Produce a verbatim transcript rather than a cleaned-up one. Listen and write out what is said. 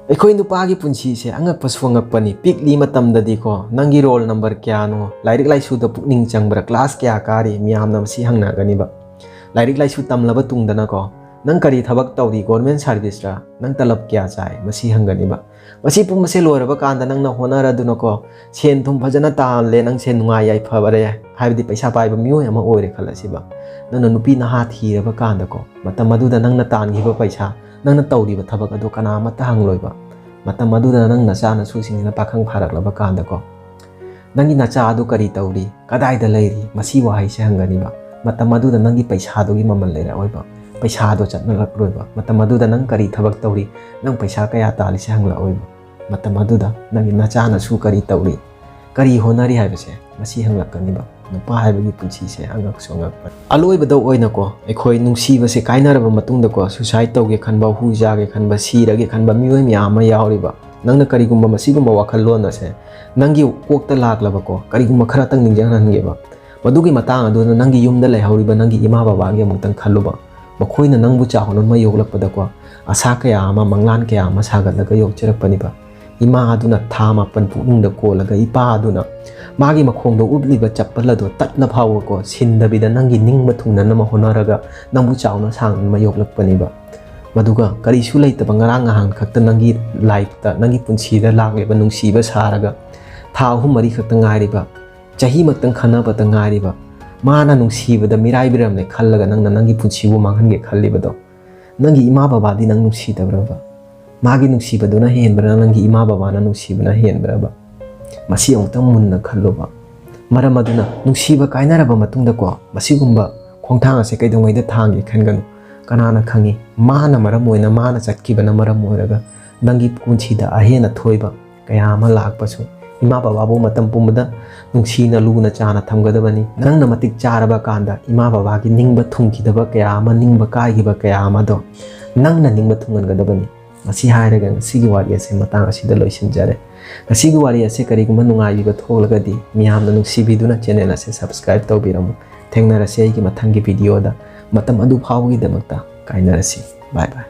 ꯑꯩꯈꯣꯏ ꯅꯨꯄꯥꯒꯤ ꯄꯨꯟꯁꯤꯁꯦ ꯑꯉꯛꯄꯁꯨ ꯑꯉꯛꯄꯅꯤ꯫ ꯄꯤꯛꯂꯤ ꯃꯇꯝꯗꯗꯤꯀꯣ, "ꯅꯪꯒꯤ ꯔꯣꯜ ꯅꯝꯕꯔ ꯀꯌꯥꯅꯣ? ꯂꯥꯏꯔꯤꯛ ꯂꯥꯏꯁꯨꯗ ꯄꯨꯛꯅꯤꯡ ꯆꯪꯕ꯭ꯔꯥ? ꯀ꯭ꯂꯥꯁ ꯀꯌꯥ ꯀꯥꯔꯤ?" ꯃꯤꯌꯥꯝꯅ ꯃꯁꯤ ꯍꯪꯅꯒꯅꯤꯕ꯫ ꯂꯥꯏꯔꯤꯛ ꯂꯥꯏꯁꯨ ꯇꯝꯂꯕ ꯇꯨꯡꯗꯅꯀꯣ, "ꯅꯪ ꯀꯔꯤ ꯊꯕꯛ ꯇꯧꯔꯤ? ꯒꯣꯔꯃꯦꯟ ꯁꯥꯔꯚꯤꯁꯔꯥ? ꯅꯪ ꯇꯂꯕ ꯀꯌꯥ ꯆꯥꯏ?" ꯃꯁꯤ ꯍꯪꯒꯅꯤꯕ꯫ ꯃꯁꯤ ꯄꯨꯝꯕꯁꯦ ꯂꯣꯏꯔꯕ ꯀꯥꯟꯗ ꯅꯪꯅ ꯍꯣꯠꯅꯔꯗꯨꯅꯀꯣ, ꯁꯦꯟ ꯊꯨꯝ ꯐꯖꯅ ꯇꯥꯜꯂꯦ, ꯅꯪꯁꯦ ꯅꯨꯡꯉꯥꯏ ꯌꯥꯏꯐꯔꯦ, ꯍꯥꯏꯕꯗꯤ ꯄꯩꯁꯥ ꯄꯥꯏꯕ ꯃꯤꯑꯣꯏ ꯑꯃ ꯑꯣꯏꯔꯦ ꯈꯜꯂꯁꯤꯕ꯫ ꯅꯪꯅ ꯅꯨꯄꯤ ꯅꯍꯥ ꯊꯤꯔꯕ ꯀꯥꯟꯗꯀꯣ, ꯃꯇꯝ ꯑꯗꯨꯗ ꯅꯪꯅ ꯇꯥꯟꯈꯤꯕ ꯄꯩꯁꯥ, ꯅꯪꯅ ꯇꯧꯔꯤꯕ ꯊꯕꯛ ꯑꯗꯨ ꯀꯅꯥ ꯑꯃꯠꯇ ꯍꯪꯂꯣꯏꯕ꯫ ꯃꯇꯝ ꯑꯗꯨꯗ ꯅꯪ ꯅꯆꯥ ꯅꯁꯨꯁꯤꯡꯁꯤꯅ ꯄꯥꯈꯪ ꯐꯥꯔꯛꯂꯕ ꯀꯥꯟꯗꯀꯣ, "ꯅꯪꯒꯤ ꯅꯆꯥ ꯑꯗꯨ ꯀꯔꯤ ꯇꯧꯔꯤ? ꯀꯗꯥꯏꯗ ꯂꯩꯔꯤ?" ꯃꯁꯤ ꯋꯥꯍꯩꯁꯦ ꯍꯪꯒꯅꯤꯕ꯫ ꯃꯇꯝ ꯑꯗꯨꯗ ꯅꯪꯒꯤ ꯄꯩꯁꯥꯗꯨꯒꯤ ꯃꯃꯜ ꯂꯩꯔꯛꯑꯣꯏꯕ, ꯄꯩꯁꯥꯗꯣ ꯆꯠꯅꯔꯛꯂꯣꯏꯕ꯫ ꯃꯇꯝ ꯑꯗꯨꯗ ꯅꯪ ꯀꯔꯤ ꯊꯕꯛ ꯇꯧꯔꯤ, ꯅꯪ ꯄꯩꯁꯥ ꯀꯌꯥ ꯇꯥꯜꯂꯤꯁꯦ ꯍꯪꯂꯛꯑꯣꯏꯕ꯫ ꯃꯇꯝ ꯑꯗꯨꯗ ꯅꯪꯒꯤ ꯅꯆꯥ ꯅꯁꯨ ꯀꯔꯤ ꯇꯧꯔꯤ, ꯀꯔꯤ ꯍꯣꯠꯅꯔꯤ ꯍꯥꯏꯕꯁꯦ ꯃꯁꯤ ꯍꯪꯂꯛꯀꯅꯤꯕ꯫ ꯅꯨꯄꯥ ꯍꯥꯏꯕꯒꯤ ꯄꯨꯟꯁꯤꯁꯦ ꯑꯉꯛꯁꯨ ꯑꯉꯛꯄꯅꯤ꯫ ꯑꯂꯣꯏꯕꯗ ꯑꯣꯏꯅꯀꯣ, ꯑꯩꯈꯣꯏ ꯅꯨꯡꯁꯤꯕꯁꯦ ꯀꯥꯏꯅꯔꯕ ꯃꯇꯨꯡꯗꯀꯣ, ꯁꯨꯁꯥꯏꯠ ꯇꯧꯒꯦ ꯈꯟꯕ, ꯍꯨ ꯆꯥꯒꯦ ꯈꯟꯕ, ꯁꯤꯔꯒꯦ ꯈꯟꯕ ꯃꯤꯑꯣꯏ ꯃꯌꯥꯝ ꯑꯃ ꯌꯥꯎꯔꯤꯕ꯫ ꯅꯪꯅ ꯀꯔꯤꯒꯨꯝꯕ ꯃꯁꯤꯒꯨꯝꯕ ꯋꯥꯈꯜꯂꯣꯟ ꯑꯁꯦ ꯅꯪꯒꯤ ꯀꯣꯛꯇ ꯂꯥꯛꯂꯕꯀꯣ, ꯀꯔꯤꯒꯨꯝꯕ ꯈꯔꯇꯪ ꯅꯤꯡꯁꯤꯡꯍꯟꯒꯦꯕ꯫ ꯃꯗꯨꯒꯤ ꯃꯇꯥꯡ ꯑꯗꯨꯗ ꯅꯪꯒꯤ ꯌꯨꯝꯗ ꯂꯩꯍꯧꯔꯤꯕ ꯅꯪꯒꯤ ꯏꯃꯥ ꯕꯕꯥꯒꯤ ꯑꯃꯨꯛꯇꯪ ꯈꯜꯂꯨꯕ꯫ ꯃꯈꯣꯏꯅ ꯅꯪꯕꯨ ꯆꯥꯎꯍꯟꯕ ꯌꯣꯛꯂꯛꯄꯗꯀꯣ, ꯑꯁꯥ ꯀꯌꯥ ꯑꯃ, ꯃꯪꯂꯥꯟ ꯀꯌꯥ ꯑꯃ ꯁꯥꯒꯠꯂꯒ ꯌꯣꯛꯆꯔꯛꯄꯅꯤꯕ꯫ ꯏꯃꯥ ꯑꯗꯨꯅ ꯊꯥ ꯃꯥꯄꯟ ꯄꯨꯛꯅꯨꯡꯗ ꯀꯣꯜꯂꯒ, ꯏꯄꯥ ꯑꯗꯨꯅ ꯃꯥꯒꯤ ꯃꯈꯣꯡꯗ ꯎꯞꯂꯤꯕ ꯆꯞꯄꯜ ꯑꯗꯨ ꯇꯠꯂ ꯐꯥꯎꯕꯀꯣ, ꯁꯤꯟꯗꯕꯤꯗ ꯅꯪꯒꯤ ꯅꯤꯡꯕ ꯊꯨꯡꯅꯅꯕ ꯍꯣꯠꯅꯔꯒ ꯅꯪꯕꯨ ꯆꯥꯎꯅ ꯁꯥꯡꯅ ꯌꯣꯛꯂꯛꯄꯅꯤꯕ꯫ ꯃꯗꯨꯒ ꯀꯔꯤꯁꯨ ꯂꯩꯇꯕ ꯉꯔꯥꯡ ꯉꯍꯥꯟ ꯈꯛꯇ ꯅꯪꯒꯤ ꯂꯥꯏꯐꯇ, ꯅꯪꯒꯤ ꯄꯨꯟꯁꯤꯗ ꯂꯥꯛꯂꯤꯕ ꯅꯨꯡꯁꯤꯕ ꯁꯥꯔꯒ, ꯊꯥ ꯑꯍꯨꯝ ꯃꯔꯤ ꯈꯛꯇ ꯉꯥꯏꯔꯤꯕ, ꯆꯍꯤꯃꯛꯇꯪ ꯈꯟꯅꯕꯗ ꯉꯥꯏꯔꯤꯕ, ꯃꯥꯅ ꯅꯨꯡꯁꯤꯕꯗ ꯃꯤꯔꯥꯏꯕꯤꯔꯝꯂꯦ ꯈꯜꯂꯒ ꯅꯪꯅ ꯅꯪꯒꯤ ꯄꯨꯟꯁꯤꯕꯨ ꯃꯥꯡꯍꯟꯒꯦ ꯈꯜꯂꯤꯕꯗꯣ, ꯅꯪꯒꯤ ꯏꯃꯥ ꯕꯕꯥꯗꯤ ꯅꯪ ꯅꯨꯡꯁꯤꯗꯕ꯭ꯔꯕ? ꯃꯥꯒꯤ ꯅꯨꯡꯁꯤꯕꯗꯨꯅ ꯍꯦꯟꯕ꯭ꯔꯥ, ꯅꯪꯒꯤ ꯏꯃꯥ ꯕꯕꯥꯅ ꯅꯨꯡꯁꯤꯕꯅ ꯍꯦꯟꯕ꯭ꯔꯕ? ꯃꯁꯤ ꯑꯃꯨꯛꯇꯪ ꯃꯨꯟꯅ ꯈꯜꯂꯨꯕ꯫ ꯃꯔꯝ ꯑꯗꯨꯅ ꯅꯨꯡꯁꯤꯕ ꯀꯥꯏꯅꯔꯕ ꯃꯇꯨꯡꯗꯀꯣ, ꯃꯁꯤꯒꯨꯝꯕ ꯈꯣꯡꯊꯥꯡ ꯑꯁꯦ ꯀꯩꯗꯧꯉꯩꯗ ꯊꯥꯡꯒꯦ ꯈꯟꯒꯅꯨ꯫ ꯀꯅꯥꯅ ꯈꯪꯉꯤ, ꯃꯥꯅ ꯃꯔꯝ ꯑꯣꯏꯅ, ꯃꯥꯅ ꯆꯠꯈꯤꯕꯅ ꯃꯔꯝ ꯑꯣꯏꯔꯒ ꯅꯪꯒꯤ ꯄꯨꯟꯁꯤꯗ ꯑꯍꯦꯟꯅ ꯊꯣꯏꯕ ꯀꯌꯥ ꯑꯃ ꯂꯥꯛꯄꯁꯨ꯫ ꯏꯃꯥ ꯕꯕꯥꯕꯨ ꯃꯇꯝ ꯄꯨꯝꯕꯗ ꯅꯨꯡꯁꯤꯅ, ꯂꯨꯅ ꯆꯥꯅ ꯊꯝꯒꯗꯕꯅꯤ꯫ ꯅꯪꯅ ꯃꯇꯤꯛ ꯆꯥꯔꯕ ꯀꯥꯟꯗ ꯏꯃꯥ ꯕꯕꯥꯒꯤ ꯅꯤꯡꯕ ꯊꯨꯡꯈꯤꯗꯕ ꯀꯌꯥ ꯑꯃ, ꯅꯤꯡꯕ ꯀꯥꯏꯈꯤꯕ ꯀꯌꯥ ꯑꯃꯗꯣ ꯅꯪꯅ ꯅꯤꯡꯕ ꯊꯨꯡꯍꯟꯒꯗꯕꯅꯤ꯫ ꯃꯁꯤ ꯍꯥꯏꯔꯒ ꯉꯁꯤꯒꯤ ꯋꯥꯔꯤ ꯑꯁꯦ ꯃꯇꯥꯡ ꯑꯁꯤꯗ ꯂꯣꯏꯁꯤꯟꯖꯔꯦ꯫ ꯉꯁꯤꯒꯤ ꯋꯥꯔꯤ ꯑꯁꯦ ꯀꯔꯤꯒꯨꯝꯕ ꯅꯨꯡꯉꯥꯏꯕꯤꯕ ꯊꯣꯛꯂꯒꯗꯤ, ꯃꯤꯌꯥꯝꯅ ꯅꯨꯡꯁꯤꯕꯤꯗꯨꯅ ꯆꯦꯅꯦꯜ ꯑꯁꯦ ꯁꯕꯁꯀ꯭ꯔꯥꯏꯕ ꯇꯧꯕꯤꯔꯝꯃꯨ꯫ ꯊꯦꯡꯅꯔꯁꯤ ꯑꯩꯒꯤ ꯃꯊꯪꯒꯤ ꯚꯤꯗꯤꯑꯣꯗ꯫ ꯃꯇꯝ ꯑꯗꯨ ꯐꯥꯎꯕꯒꯤꯗꯃꯛꯇ ꯀꯥꯏꯅꯔꯁꯤ꯫ ꯕꯥꯏ ꯕꯥꯏ꯫